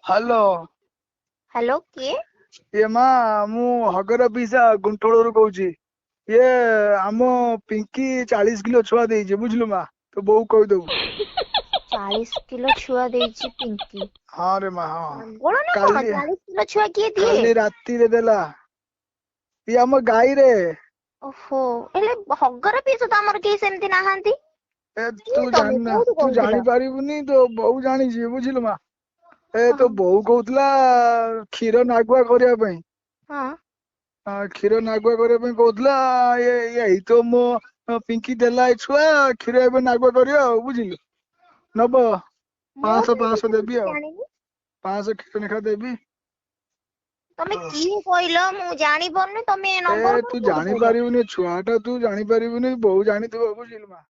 Hello. Hello, କିଏ? ଇଏ ମା, ମୁଁ ହଗର ପିସା ଗୁଣ୍ଠୁଳରୁ କହୁଛି। ଇଏ ଆମ ପିଙ୍କି 40 କିଲୋ ଛୁଆ ଦେଇଛି, ବୁଝିଲୁ ମା, ତୋ ବୋଉ କହିଦବୁ। 40 କିଲୋ ଛୁଆ ଦେଇଛି ପିଙ୍କି? ହଁ ରେ ମା, ହଁ। ପାଗଳ ନା କଣ? କାଲି 40 କିଲୋ ଛୁଆ କିଏ ଦିଏ? କାଲି ରାତିରେ ଦେଲା, ଇଏ ଆମ ଗାଈରେ। ଓହୋ, ହେଲେ ହଗର ପିଇସା ତ ଆମର କେହି ସେମିତି ନାହାନ୍ତି। ଏ କିଏ ତୁ ତମେ? ଜାଣିନା, କୋଉଠୁ ତୁ କହୁଥିଲ? ଜାଣିପାରିବୁନି, ତୋ ବୋଉ ଜାଣିଛି, ବୁଝିଲୁ ମା। ଏ ତୋ ହଁ। ବୋଉ କହୁଥିଲା କ୍ଷୀର ନାଗୁଆ କରିବା ପାଇଁ। ହଁ। ହଁ, କ୍ଷୀର ନାଗୁଆ କରିବା ପାଇଁ କହୁଥିଲା। ଏଇ ତ ମୋ ପିଙ୍କି ଦେଲା ଏ ଛୁଆ, କ୍ଷୀର ଏବେ ନାଗୁଆ କରିବା ଆଉ, ବୁଝିଲୁ? ନବ? ମୁଁ 500 ତ 500 କିଛି ଦେବି ଆଉ ଜାଣିନି। 500 କ୍ଷୀର ଲେଖା ଦେବି। ତମେ ହଁ। କିଏ କହିଲ, ମୁଁ ଜାଣିପାରୁନି। ତମେ ଏ ନମ୍ବର ତୁ କୋଉଠୁ ପାଇଲ? ଜାଣିପାରିବୁନି, ଛୁଆଟା, ତୁ ଜାଣିପାରିବୁନି, ବୋଉ ଜାଣିଥିବ, ବୁଝିଲୁ ମା।